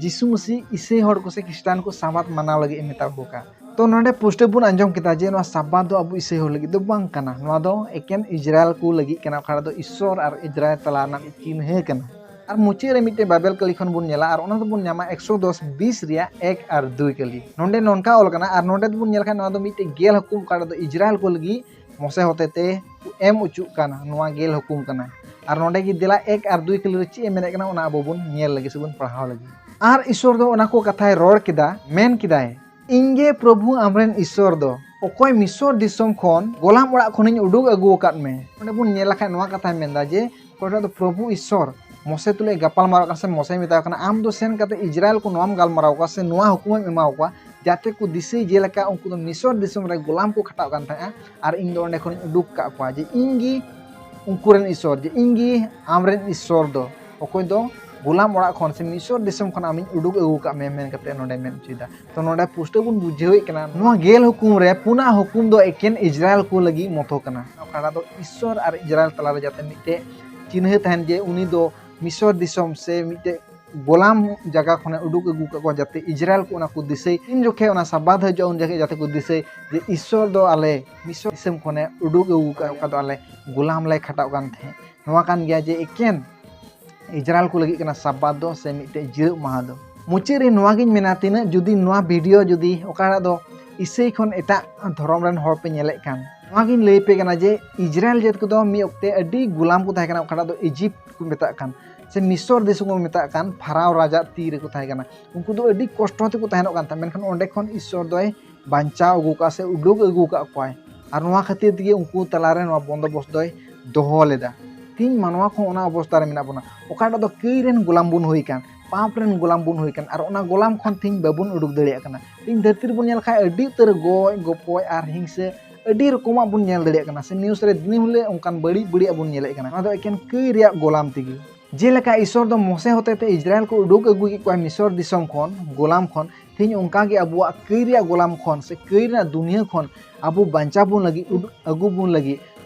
ᱡᱤᱥᱩ ᱢᱟᱹᱥᱤ ᱤᱥᱟᱹᱭ ᱦᱚᱲ ᱠᱚ ᱥᱮ ᱠᱷᱨᱤᱥᱴᱟᱱ ᱠᱚ ᱥᱟᱵᱟᱛ ᱢᱟᱱᱟᱣ ᱞᱟᱹᱜᱤᱫ ᱮ ᱢᱮᱛᱟ ᱠᱚ ᱠᱟᱱ᱾ ᱛᱚ ᱱᱚᱰᱮ ᱯᱩᱥᱴᱟᱹᱣ ᱵᱚᱱ ᱟᱸᱡᱚᱢ ᱠᱮᱫᱟ ᱡᱮ ᱱᱚᱣᱟ ᱥᱟᱵᱟᱛ ᱫᱚ ᱟᱵᱚ ᱤᱥᱟᱹᱭ ᱦᱚᱲ ᱞᱟᱹᱜᱤᱫ ᱫᱚ ᱵᱟᱝ ᱠᱟᱱᱟ, ᱱᱚᱣᱟ ᱫᱚ ᱮᱠᱮᱱ ᱤᱡᱽᱨᱟᱭᱮᱞ ᱠᱚ ᱞᱟᱹᱜᱤᱫ ᱠᱟᱱᱟ, ᱚᱠᱟᱴᱟᱜ ᱫᱚ ᱤᱥᱚᱨ ᱟᱨ ᱤᱡᱽᱨᱟᱭᱮᱞ ᱛᱟᱞᱟ ᱨᱮᱱᱟᱜ ᱢᱤᱫ ᱪᱤᱱᱦᱟᱹ ᱠᱟᱱᱟ᱾ ᱟᱨ ᱢᱩᱪᱟᱹᱫ ᱨᱮ ᱢᱤᱫᱴᱮᱱ ᱵᱟᱭᱵᱮᱞ ᱠᱟᱹᱞᱤ ᱠᱷᱚᱱ ᱵᱚᱱ ᱧᱮᱞᱟ, ᱟᱨ ᱚᱱᱟ ᱫᱚᱵᱚᱱ ᱧᱟᱢᱟ ᱮᱠᱥᱚ ᱫᱚᱥ ᱵᱤᱥ ᱨᱮᱭᱟᱜ ᱮᱠ ᱟᱨ ᱫᱩᱭ ᱠᱟᱹᱞᱤ᱾ ᱱᱚᱰᱮ ᱱᱚᱝᱠᱟ ᱚᱞ ᱠᱟᱱᱟ, ᱟᱨ ᱱᱚᱰᱮ ᱫᱚᱵᱚᱱ ᱧᱮᱞ ᱠᱷᱟᱱ ᱱᱚᱣᱟ ᱫᱚ ᱢᱤᱫᱴᱮᱱ ᱜᱮᱞ ᱦᱩᱠᱩᱢ, ᱚᱠᱟᱴᱟᱜ ᱫᱚ ᱤᱡᱽᱨᱟᱭᱮᱞ ᱠᱚ ᱞᱟᱹᱜᱤᱫ ᱢᱚᱥᱮ ᱦᱚᱛᱮ ᱛᱮ ᱮᱢ ᱚᱪᱚᱜ ᱠᱟᱱᱟ, ᱱᱚᱣᱟ ᱜᱮᱞ ᱦᱩᱠᱩᱢ ᱠᱟᱱᱟ᱾ ᱟᱨ ᱱᱚᱰᱮ ᱜᱮ ᱫᱮᱞᱟ ᱮᱠ ᱟᱨ ᱫᱩᱭ ᱠᱟᱹᱞᱤ ᱨᱮ ᱪᱮᱫ ᱮ ᱢᱮᱱᱮᱫ ᱠᱟᱱᱟ, ᱚᱱᱟ ᱟᱵᱚ ᱵᱚᱱ ᱧᱮᱞ ᱞᱟᱹᱜᱤᱫ ᱥᱮᱵᱚᱱ ᱯᱟᱲᱦᱟᱣ ᱞᱟᱹᱜᱤᱫ᱾ ᱟᱨ ᱤᱥᱚᱨ ᱫᱚ ᱚᱱᱟ ᱠᱚ ᱠᱟᱛᱷᱟᱭ ᱨᱚᱲ ᱠᱮᱫᱟ, ᱢᱮᱱ ᱠᱮᱫᱟᱭ, ᱤᱧ ᱜᱮ ᱯᱨᱚᱵᱷᱩ ᱟᱢᱨᱮᱱ ᱤᱥᱚᱨ ᱫᱚ, ᱚᱠᱚᱭ ᱢᱤᱥᱚᱨ ᱫᱤᱥᱚᱢ ᱠᱷᱚᱱ ᱜᱚᱞᱟᱢ ᱚᱲᱟᱜ ᱠᱷᱚᱱᱤᱧ ᱩᱰᱩᱠ ᱟᱹᱜᱩ ᱟᱠᱟᱫ ᱢᱮ᱾ ᱚᱸᱰᱮ ᱵᱚᱱ ᱧᱮᱞ ᱞᱮᱠᱷᱟᱱ ᱱᱚᱣᱟ ᱠᱟᱛᱷᱟᱭ ᱢᱮᱱᱫᱟ ᱡᱮ ᱚᱠᱚᱭᱴᱟᱜ ᱫᱚ ᱯᱨᱚᱵᱷᱩ ᱤᱥᱚᱨ ᱢᱚᱥᱮ ᱛᱩᱞᱩᱡ ᱮ ᱜᱟᱯᱟᱞ ᱢᱟᱨᱟᱣ ᱠᱟᱱᱟ ᱥᱮ ᱢᱚᱥᱮᱭ ᱢᱮᱛᱟᱣ ᱠᱟᱱᱟ, ᱟᱢ ᱫᱚ ᱥᱮᱱ ᱠᱟᱛᱮ ᱤᱡᱽᱨᱟᱭᱮᱞ ᱠᱚ ᱱᱚᱣᱟᱢ ᱜᱟᱞᱢᱟᱨᱟᱣ ᱠᱚᱣᱟ ᱥᱮ ᱱᱚᱣᱟ ᱦᱩᱠᱩᱢᱮᱢ ᱮᱢᱟᱣ ᱠᱚᱣᱟ ᱡᱟᱛᱮ ᱠᱚ ᱫᱤᱥᱟᱹᱭ ᱡᱮᱞᱮᱠᱟ ᱩᱱᱠᱩ ᱫᱚ ᱢᱤᱥᱚᱨ ᱫᱤᱥᱚᱢ ᱨᱮ ᱜᱳᱞᱟᱢ ᱠᱚ ᱠᱷᱟᱴᱟᱜ ᱠᱟᱱ ᱛᱟᱦᱮᱸᱜᱼᱟ, ᱟᱨ ᱤᱧ ᱫᱚ ᱚᱸᱰᱮ ᱠᱷᱚᱱᱤᱧ ᱩᱰᱩᱠ ᱠᱟᱜ ᱠᱚᱣᱟ, ᱡᱮ ᱤᱧ ᱜᱮ ᱩᱱᱠᱩ ᱨᱮᱱ ᱤᱥᱚᱨ, ᱡᱮ ᱤᱧ ᱜᱮ ᱟᱢ ᱨᱮᱱ ᱤᱥᱚᱨ ᱫᱚ, ᱚᱠᱚᱭ ᱫᱚ ᱜᱳᱞᱟᱢ ᱚᱲᱟᱜ ᱠᱷᱚᱱ ᱥᱮ ᱢᱤᱥᱚᱨ ᱫᱤᱥᱚᱢ ᱠᱷᱚᱱ ᱟᱢᱤᱧ ᱩᱰᱩᱠ ᱟᱹᱜᱩ ᱠᱟᱜ ᱢᱮ ᱢᱮᱱ ᱠᱟᱛᱮ ᱱᱚᱸᱰᱮ ᱢᱮᱱ ᱦᱚᱪᱚᱭᱮᱫᱟ᱾ ᱛᱚ ᱱᱚᱸᱰᱮ ᱯᱩᱥᱴᱟᱹᱣ ᱵᱚᱱ ᱵᱩᱡᱷᱟᱹᱣᱮᱫ ᱠᱟᱱᱟ, ᱱᱚᱣᱟ ᱜᱮᱞ ᱦᱩᱠᱩᱢ ᱨᱮ ᱯᱩᱱᱟᱜ ᱦᱩᱠᱩᱢ ᱫᱚ ᱮᱠᱮᱱ ᱤᱡᱽᱨᱟᱭᱮᱞ ᱠᱚ ᱞᱟᱹᱜᱤᱫ ᱢᱚᱛᱚ ᱠᱟᱱᱟ᱾ ᱚᱠᱟᱴᱟᱜ ᱫᱚ ᱤᱥᱚᱨ ᱟᱨ ᱤᱡᱽᱨᱟᱭᱮᱞ ᱛᱟᱞᱟᱨᱮ ᱡᱟᱛᱮ ᱢᱤᱫᱴᱮᱡ ᱪᱤᱱᱦᱟᱹ ᱛᱟᱦᱮᱱ, ᱡᱮ ᱩᱱᱤ ᱫᱚ ᱢᱤᱥᱚᱨ ᱫᱤᱥᱚᱢ ᱥᱮ ᱢᱤᱫᱴᱮᱡ ᱜᱳᱞᱟᱢ ᱡᱟᱭᱜᱟ ᱠᱷᱚᱱᱮ ᱩᱰᱩᱠ ᱟᱹᱜᱩ ᱠᱟᱜ ᱠᱚᱣᱟ, ᱡᱟᱛᱮ ᱤᱡᱽᱨᱟᱭᱮᱞ ᱠᱚ ᱚᱱᱟ ᱠᱚ ᱫᱤᱥᱟᱹᱭ᱾ ᱛᱤᱱ ᱡᱚᱠᱷᱮᱡ ᱚᱱᱟ ᱥᱟᱵᱵᱟᱛ ᱦᱤᱡᱩᱜᱼᱟ, ᱩᱱ ᱡᱚᱠᱷᱮᱡ ᱡᱟᱛᱮ ᱠᱚ ᱫᱤᱥᱟᱹᱭ ᱡᱮ ᱤᱥᱚᱨ ᱫᱚ ᱟᱞᱮ ᱢᱤᱥᱚᱨ ᱫᱤᱥᱚᱢ ᱠᱷᱚᱱᱮ ᱩᱰᱩᱠ ᱟᱹᱜᱩ ᱠᱟᱜ, ᱚᱠᱟ ᱫᱚ ᱟᱞᱮ ᱜᱳᱞᱟᱢ ᱞᱮ ᱠᱷᱟᱴᱟᱜ ᱠᱟᱱ ᱛᱟᱦᱮᱸᱫ᱾ ᱱᱚᱣᱟ ᱠᱟᱱ ᱜᱮᱭᱟ ᱡᱮ ᱮᱠᱮᱱ ᱤᱡᱽᱨᱟᱭᱮᱞ ᱠᱚ ᱞᱟᱹᱜᱤᱫ ᱠᱟᱱᱟ ᱥᱟᱵᱵᱟᱛ ᱫᱚ ᱥᱮ ᱢᱤᱫᱴᱮᱡ ᱡᱤᱨᱟᱹᱜ ᱢᱟᱦᱟ ᱫᱚ᱾ ᱢᱩᱪᱟᱹᱫ ᱨᱮ ᱱᱚᱣᱟ ᱜᱤᱧ ᱢᱮᱱᱟ, ᱛᱤᱱᱟᱹᱜ ᱡᱩᱫᱤ ᱱᱚᱣᱟ ᱵᱷᱤᱰᱤᱭᱳ ᱡᱩᱫᱤ ᱚᱠᱟᱴᱟᱜ ᱫᱚ ᱤᱥᱟᱹᱭ ᱠᱷᱚᱱ ᱮᱴᱟᱜ ᱫᱷᱚᱨᱚᱢ ᱨᱮᱱ ᱦᱚᱲ ᱯᱮ ᱧᱮᱞᱮᱫ ᱠᱟᱱ, ᱱᱚᱣᱟ ᱜᱤᱧ ᱞᱟᱹᱭ ᱯᱮ ᱠᱟᱱᱟ ᱡᱮ ᱤᱡᱽᱨᱟᱭᱮᱞ ᱡᱟᱹᱛ ᱠᱚᱫᱚ ᱢᱤᱫ ᱚᱠᱛᱮ ᱟᱹᱰᱤ ᱜᱳᱞᱟᱢ ᱠᱚ ᱛᱟᱦᱮᱸ ᱠᱟᱱᱟ, ᱚᱠᱟᱴᱟᱜ ᱫᱚ ᱤᱡᱤᱯᱴ ᱠᱚ ᱢᱮᱛᱟᱜ ᱠᱟᱱ ᱥᱮ ᱢᱤᱥᱚᱨ ᱫᱤᱥᱚᱢ ᱠᱚ ᱢᱮᱛᱟᱜ ᱠᱟᱱ, ᱯᱷᱟᱨᱟᱣ ᱨᱟᱡᱟᱜ ᱛᱤ ᱨᱮᱠᱚ ᱛᱟᱦᱮᱸ ᱠᱟᱱᱟ᱾ ᱩᱱᱠᱩ ᱫᱚ ᱟᱹᱰᱤ ᱠᱚᱥᱴᱚ ᱛᱮᱠᱚ ᱛᱟᱦᱮᱱᱚᱜ ᱠᱟᱱ ᱛᱟᱦᱮᱸᱫ, ᱢᱮᱱᱠᱷᱟᱱ ᱚᱸᱰᱮ ᱠᱷᱚᱱ ᱤᱥᱚᱨ ᱫᱚᱭ ᱵᱟᱧᱪᱟᱣ ᱟᱹᱜᱩ ᱠᱟᱜᱼᱟ ᱥᱮ ᱩᱰᱩᱠ ᱟᱹᱜᱩ ᱠᱟᱜ ᱠᱚᱣᱟᱭ᱾ ᱟᱨ ᱱᱚᱣᱟ ᱠᱷᱟᱹᱛᱤᱨ ᱛᱮᱜᱮ ᱩᱱᱠᱩ ᱛᱟᱞᱟᱨᱮ ᱱᱚᱣᱟ ᱵᱚᱱᱫᱚᱵᱚᱥᱛ ᱫᱚᱭ ᱫᱚᱦᱚ ᱞᱮᱫᱟ᱾ ᱛᱮᱦᱮᱧ ᱢᱟᱱᱣᱟ ᱠᱚᱦᱚᱸ ᱚᱱᱟ ᱚᱵᱚᱥᱛᱟ ᱨᱮ ᱢᱮᱱᱟᱜ ᱵᱚᱱᱟ᱾ ᱚᱠᱟᱴᱟᱜ ᱫᱚ ᱠᱟᱹᱭ ᱨᱮᱱ ᱜᱳᱞᱟᱢ ᱵᱚᱱ ᱦᱩᱭ ᱠᱟᱱ, ᱯᱟᱯ ᱨᱮᱱ ᱜᱳᱞᱟᱢ ᱵᱚᱱ ᱦᱩᱭ ᱠᱟᱱ, ᱟᱨ ᱚᱱᱟ ᱜᱳᱞᱟᱢ ᱠᱷᱚᱱ ᱛᱮᱦᱮᱧ ᱵᱟᱵᱚᱱ ᱩᱰᱩᱠ ᱫᱟᱲᱮᱭᱟᱜ ᱠᱟᱱᱟ᱾ ᱛᱮᱦᱮᱧ ᱫᱷᱟᱹᱨᱛᱤ ᱨᱮᱵᱚᱱ ᱧᱮᱞ ᱠᱷᱟᱱ ᱟᱹᱰᱤ ᱩᱛᱟᱹᱨ ᱜᱚᱡ ᱜᱚᱯᱚᱡ ᱟᱨ ᱦᱤᱝᱥᱟᱹ ᱟᱹᱰᱤ ᱨᱚᱠᱚᱢᱟᱜ ᱵᱚᱱ ᱧᱮᱞ ᱫᱟᱲᱮᱭᱟᱜ ᱠᱟᱱᱟ, ᱥᱮ ᱱᱤᱭᱩᱡᱽ ᱨᱮ ᱫᱤᱱᱟᱹᱢ ᱦᱤᱞᱳᱜ ᱚᱱᱠᱟᱱ ᱵᱟᱹᱲᱤᱡ ᱵᱟᱹᱲᱤᱡᱟᱜ ᱵᱚᱱ ᱧᱮᱞᱮᱫ ᱠᱟᱱᱟ᱾ ᱚᱱᱟ ᱫᱚ ᱮᱠᱮᱱ ᱠᱟᱹᱭ ᱨᱮᱭᱟᱜ ᱜᱳᱞᱟᱢ ᱛᱮᱜᱮ᱾ ᱡᱮᱞᱮᱠᱟ ᱤᱥᱚᱨ ᱫᱚ ᱢᱚᱥᱮ ᱦᱚᱛᱮᱛᱮ ᱤᱡᱽᱨᱟᱭᱮᱞ ᱠᱚ ᱩᱰᱩᱠ ᱟᱹᱜᱩ ᱠᱮᱫ ᱠᱚᱣᱟ ᱢᱤᱥᱚᱨ ᱫᱤᱥᱚᱢ ᱠᱷᱚᱱ, ᱜᱳᱞᱟᱢ ᱠᱷᱚᱱ, ᱛᱮᱦᱮᱧ ᱚᱱᱠᱟ ᱜᱮ ᱟᱵᱚᱣᱟᱜ ᱠᱟᱹᱭ ᱨᱮᱭᱟᱜ ᱜᱳᱞᱟᱢ ᱠᱷᱚᱱ ᱥᱮ ᱠᱟᱹᱭ ᱨᱮᱱᱟᱜ ᱫᱩᱱᱤᱭᱟᱹ ᱠᱷᱚᱱ ᱟᱵᱚ ᱵᱟᱧᱪᱟᱣ ᱵᱚᱱ ᱞᱟᱹᱜᱤᱫ, ᱩᱰᱩᱠ ᱟᱹᱜᱩ ᱵᱚᱱ ᱞᱟᱹᱜᱤᱫ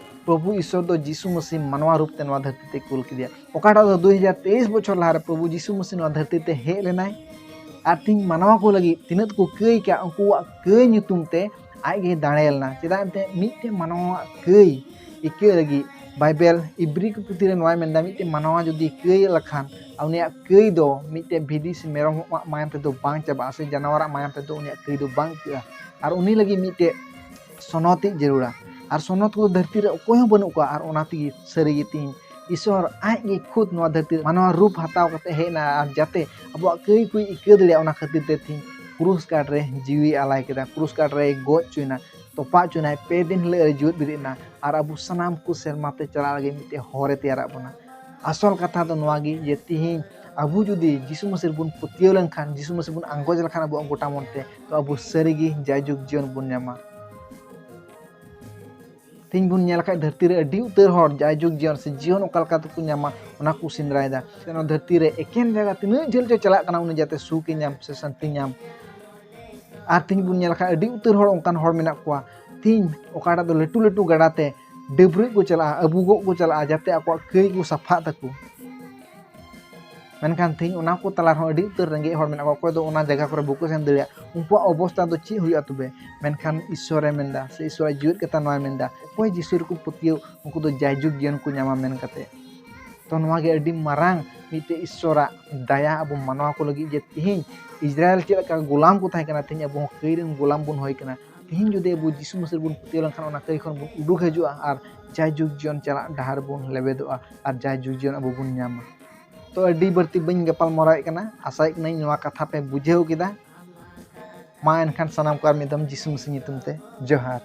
ᱯᱨᱚᱵᱷᱩ ᱤᱥᱚᱨ ᱫᱚ ᱡᱤᱥᱩ ᱢᱟᱹᱥᱤ ᱢᱟᱱᱣᱟ ᱨᱩᱯ ᱛᱮ ᱱᱚᱣᱟ ᱫᱷᱟᱹᱨᱛᱤ ᱛᱮ ᱠᱩᱞ ᱠᱮᱫᱮᱭᱟ᱾ ᱚᱠᱟᱴᱟᱜ ᱫᱚ ᱫᱩᱭ ᱦᱟᱡᱟᱨ ᱛᱮᱭᱤᱥ ᱵᱚᱪᱷᱚᱨ ᱞᱟᱦᱟᱨᱮ ᱯᱨᱚᱵᱷᱩ ᱡᱤᱥᱩ ᱢᱟᱹᱥᱤ ᱱᱚᱣᱟ ᱫᱷᱟᱹᱨᱛᱤ ᱛᱮ ᱦᱮᱡ ᱞᱮᱱᱟᱭ᱾ ᱟᱨ ᱛᱮᱦᱮᱧ ᱢᱟᱱᱣᱟ ᱠᱚ ᱞᱟᱹᱜᱤᱫ ᱛᱤᱱᱟᱹᱜ ᱠᱚ ᱠᱟᱹᱭ ᱠᱟᱜ, ᱩᱱᱠᱩᱣᱟᱜ ᱠᱟᱹᱭ ᱧᱩᱛᱩᱢ ᱛᱮ ᱟᱡ ᱜᱮᱭ ᱫᱟᱲᱮ ᱞᱮᱱᱟ᱾ ᱪᱮᱫᱟᱜ ᱮᱱᱛᱮ ᱢᱤᱫᱴᱮᱱ ᱢᱟᱱᱣᱟᱣᱟᱜ ᱠᱟᱹᱭ ᱤᱠᱟᱹ ᱞᱟᱹᱜᱤᱫ ᱵᱟᱭᱵᱮᱞ ᱤᱵᱨᱤ ᱠᱚ ᱯᱩᱛᱷᱤ ᱨᱮ ᱱᱚᱣᱟᱭ ᱢᱮᱱᱫᱟ, ᱢᱤᱫᱴᱮᱱ ᱢᱟᱱᱣᱟ ᱡᱩᱫᱤ ᱠᱟᱹᱭ ᱞᱮᱠᱷᱟᱱ, ᱩᱱᱤᱭᱟᱜ ᱠᱟᱹᱭ ᱫᱚ ᱢᱤᱫᱴᱮᱱ ᱵᱷᱤᱰᱤ ᱥᱮ ᱢᱮᱨᱚᱢᱟᱜ ᱢᱟᱭᱟᱢ ᱛᱮᱫᱚ ᱵᱟᱝ ᱪᱟᱵᱟᱜᱼᱟ, ᱥᱮ ᱡᱟᱱᱣᱟᱨᱟᱜ ᱢᱟᱭᱟᱢ ᱛᱮᱫᱚ ᱩᱱᱤᱭᱟᱜ ᱠᱟᱹᱭ ᱫᱚ ᱵᱟᱝ ᱤᱠᱟᱹᱜᱼᱟ᱾ ᱟᱨ ᱩᱱᱤ ᱞᱟᱹᱜᱤᱫ ᱢᱤᱫᱴᱮᱱ ᱥᱚᱱᱚᱛᱤᱡ ᱡᱟᱹᱨᱩᱲᱟ᱾ ᱟᱨ ᱥᱚᱱᱚᱛ ᱠᱚᱫᱚ ᱫᱷᱟᱹᱨᱛᱤ ᱨᱮ ᱚᱠᱚᱭ ᱦᱚᱸ ᱵᱟᱹᱱᱩᱜ ᱠᱚᱣᱟ᱾ ᱟᱨ ᱚᱱᱟ ᱛᱮᱜᱮ ᱥᱟᱹᱨᱤᱜᱮ ᱛᱮᱦᱮᱧ ᱤᱥᱚᱨ ᱟᱡ ᱜᱮ ᱠᱷᱩᱫ ᱱᱚᱣᱟ ᱫᱷᱟᱹᱨᱛᱤ ᱨᱮ ᱢᱟᱱᱣᱟ ᱨᱩᱯ ᱦᱟᱛᱟᱣ ᱠᱟᱛᱮ ᱦᱮᱡ ᱮᱱᱟ, ᱟᱨ ᱡᱟᱛᱮ ᱟᱵᱚᱣᱟᱜ ᱠᱟᱹᱭ ᱠᱚᱭ ᱤᱠᱟᱹ ᱫᱟᱲᱮᱭᱟᱜᱼᱟ, ᱚᱱᱟ ᱠᱷᱟᱹᱛᱤᱨ ᱛᱮ ᱛᱮᱦᱮᱧ ᱠᱨᱩᱥ ᱠᱟᱴ ᱨᱮ ᱡᱤᱣᱤ ᱟᱞᱟᱭ ᱠᱮᱫᱟ, ᱠᱨᱩᱥ ᱠᱟᱴ ᱨᱮ ᱜᱚᱡ ᱦᱚᱪᱚᱭᱮᱱᱟ, ᱛᱚᱯᱟ ᱦᱚᱪᱚᱭᱮᱱᱟᱭ, ᱯᱮ ᱫᱤᱱ ᱦᱤᱞᱳᱜ ᱨᱮ ᱡᱤᱣᱮᱫ ᱵᱮᱨᱮᱫ ᱮᱱᱟ, ᱟᱨ ᱟᱵᱚ ᱥᱟᱱᱟᱢ ᱠᱚ ᱥᱮᱨᱢᱟ ᱛᱮ ᱪᱟᱞᱟᱜ ᱞᱟᱹᱜᱤᱫ ᱢᱤᱫᱴᱮᱱ ᱦᱚᱨ ᱮ ᱛᱮᱭᱟᱨᱟᱜ ᱵᱚᱱᱟ᱾ ᱟᱥᱚᱞ ᱠᱟᱛᱷᱟ ᱫᱚ ᱱᱚᱣᱟ ᱜᱮ ᱡᱮ ᱛᱤᱦᱤᱧ ᱟᱵᱚ ᱡᱩᱫᱤ ᱡᱤᱥᱩ ᱢᱟᱹᱥᱤ ᱨᱮᱵᱚᱱ ᱯᱟᱹᱛᱭᱟᱹᱣ ᱞᱮᱱᱠᱷᱟᱱ, ᱡᱤᱥᱩ ᱢᱟᱹᱥᱤ ᱵᱚᱱ ᱟᱸᱜᱚᱪ ᱞᱮᱠᱷᱟᱱ ᱟᱵᱚᱣᱟᱜ ᱜᱚᱴᱟ ᱢᱚᱱᱛᱮ, ᱛᱚ ᱟᱵᱚ ᱥᱟᱹᱨᱤᱜᱮ ᱡᱟᱭᱡᱩᱜᱽ ᱡᱤᱭᱚᱱ ᱵᱚᱱ ᱧᱟᱢᱟ᱾ ᱛᱮᱦᱮᱧ ᱵᱚᱱ ᱧᱮᱞ ᱠᱷᱟᱡ ᱫᱷᱟᱹᱨᱛᱤ ᱨᱮ ᱟᱹᱰᱤ ᱩᱛᱟᱹᱨ ᱦᱚᱲ ᱡᱟᱭᱡᱩᱜᱽ ᱡᱤᱭᱚᱱ ᱥᱮ ᱡᱤᱭᱚᱱ ᱚᱠᱟ ᱞᱮᱠᱟ ᱛᱮᱠᱚ ᱧᱟᱢᱟ, ᱚᱱᱟ ᱠᱚ ᱥᱮᱸᱫᱽᱨᱟᱭᱮᱫᱟ᱾ ᱥᱮ ᱱᱚᱣᱟ ᱫᱷᱟᱹᱨᱛᱤ ᱨᱮ ᱮᱠᱮᱱ ᱡᱟᱭᱜᱟ ᱛᱤᱱᱟᱹᱜ ᱡᱷᱟᱹᱞ ᱪᱚ ᱪᱟᱞᱟᱜ ᱠᱟᱱᱟ, ᱩᱱᱤ ᱡᱟᱛᱮ ᱥᱩᱠᱮ ᱧᱟᱢ ᱥᱮ ᱥᱟᱱᱛᱤ ᱧᱟᱢ᱾ ᱟᱨ ᱛᱮᱦᱮᱧ ᱵᱚᱱ ᱧᱮᱞ ᱠᱷᱟᱡ ᱟᱹᱰᱤ ᱩᱛᱟᱹᱨ ᱦᱚᱲ, ᱚᱱᱠᱟᱱ ᱦᱚᱲ ᱢᱮᱱᱟᱜ ᱠᱚᱣᱟ, ᱛᱮᱦᱮᱧ ᱚᱠᱟᱴᱟᱜ ᱫᱚ ᱞᱟᱹᱴᱩ ᱞᱟᱹᱴᱩ ᱜᱟᱰᱟ ᱛᱮ ᱰᱟᱹᱵᱽᱨᱟᱹᱜ ᱠᱚ ᱪᱟᱞᱟᱜᱼᱟ, ᱟᱹᱵᱩᱜᱚᱜ ᱠᱚ ᱪᱟᱞᱟᱜᱼᱟ, ᱡᱟᱛᱮ ᱟᱠᱚᱣᱟᱜ ᱠᱟᱹᱭ ᱠᱚ ᱥᱟᱯᱷᱟᱜ ᱛᱟᱠᱚ᱾ ᱢᱮᱱᱠᱷᱟᱱ ᱛᱮᱦᱮᱧ ᱚᱱᱟ ᱠᱚ ᱛᱟᱞᱟ ᱨᱮᱦᱚᱸ ᱟᱹᱰᱤ ᱩᱛᱟᱹᱨ ᱨᱮᱸᱜᱮᱡ ᱦᱚᱲ ᱢᱮᱱᱟᱜ ᱠᱚᱣᱟ, ᱚᱠᱚᱭ ᱫᱚ ᱚᱱᱟ ᱡᱟᱭᱜᱟ ᱠᱚᱨᱮ ᱵᱟᱠᱚ ᱥᱮᱱ ᱫᱟᱲᱮᱭᱟᱜᱼᱟ᱾ ᱩᱱᱠᱩᱣᱟᱜ ᱚᱵᱚᱥᱛᱟ ᱫᱚ ᱪᱮᱫ ᱦᱩᱭᱩᱜᱼᱟ ᱛᱚᱵᱮ? ᱢᱮᱱᱠᱷᱟᱱ ᱤᱥᱥᱚᱨᱮ ᱢᱮᱱᱫᱟ, ᱥᱮ ᱤᱥᱥᱚᱨᱟᱜ ᱡᱤᱣᱮᱫ ᱠᱟᱛᱷᱟ ᱱᱚᱣᱟᱭ ᱢᱮᱱᱫᱟ, ᱚᱠᱚᱭ ᱡᱤᱥᱩ ᱨᱮᱠᱚ ᱯᱟᱹᱛᱭᱟᱹᱣ, ᱩᱱᱠᱩ ᱫᱚ ᱡᱟᱭᱡᱩᱜᱽ ᱡᱤᱭᱚᱱ ᱠᱚ ᱧᱟᱢᱟ ᱢᱮᱱ ᱠᱟᱛᱮ᱾ ᱛᱚ ᱱᱚᱣᱟ ᱜᱮ ᱟᱹᱰᱤ ᱢᱟᱨᱟᱝ ᱢᱤᱫᱴᱮᱡ ᱤᱥᱥᱚᱨᱟᱜ ᱫᱟᱭᱟ ᱟᱵᱚ ᱢᱟᱱᱣᱟ ᱠᱚ ᱞᱟᱹᱜᱤᱫ, ᱡᱮ ᱛᱮᱦᱮᱧ ᱤᱥᱨᱟᱭᱮᱞ ᱪᱮᱫ ᱞᱮᱠᱟ ᱜᱳᱞᱟᱢ ᱠᱚ ᱛᱟᱦᱮᱸ ᱠᱟᱱᱟ, ᱛᱮᱦᱮᱧ ᱟᱵᱚ ᱦᱚᱸ ᱠᱟᱹᱭ ᱨᱮᱱ ᱜᱳᱞᱟᱢ ᱵᱚᱱ ᱦᱩᱭ ᱠᱟᱱᱟ᱾ ᱛᱮᱦᱮᱧ ᱡᱩᱫᱤ ᱟᱵᱚ ᱡᱤᱥᱩ ᱢᱟᱹᱥᱤ ᱨᱮᱵᱚᱱ ᱯᱟᱹᱛᱭᱟᱹᱣ ᱞᱮᱱᱠᱷᱟᱱ, ᱚᱱᱟ ᱠᱟᱹᱭ ᱠᱷᱚᱱ ᱵᱚᱱ ᱩᱰᱩᱠ ᱦᱤᱡᱩᱜᱼᱟ ᱟᱨ ᱡᱟᱭᱡᱩᱜᱽ ᱡᱤᱭᱚᱱ ᱪᱟᱞᱟᱜ ᱰᱟᱦᱟᱨ ᱵᱚᱱ ᱞᱮᱵᱮᱫᱚᱜᱼᱟ ᱟᱨ ᱡᱟᱭᱡᱩᱜᱽ ᱡᱤᱭᱚᱱ ᱟᱵᱚ ᱵᱚᱱ ᱧᱟᱢᱟ᱾ ᱛᱚ ᱟᱹᱰᱤ ᱵᱟᱹᱲᱛᱤ ᱵᱟᱹᱧ ᱜᱟᱯᱟᱞ ᱢᱟᱨᱟᱣᱮᱫ ᱠᱟᱱᱟ, ᱟᱥᱟᱭᱮᱫ ᱠᱟᱹᱱᱟᱹᱧ ᱱᱚᱣᱟ ᱠᱟᱛᱷᱟ ᱯᱮ ᱵᱩᱡᱷᱟᱹᱣ ᱠᱮᱫᱟ᱾ ᱢᱟ ᱮᱱᱠᱷᱟᱱ ᱥᱟᱱᱟᱢ ᱠᱚ ᱟᱨ ᱢᱤᱫ ᱫᱚᱢ ᱡᱤᱥᱩ ᱢᱟᱹᱥᱤ ᱧᱩᱛᱩᱢ ᱛᱮ ᱡᱚᱦᱟᱨ᱾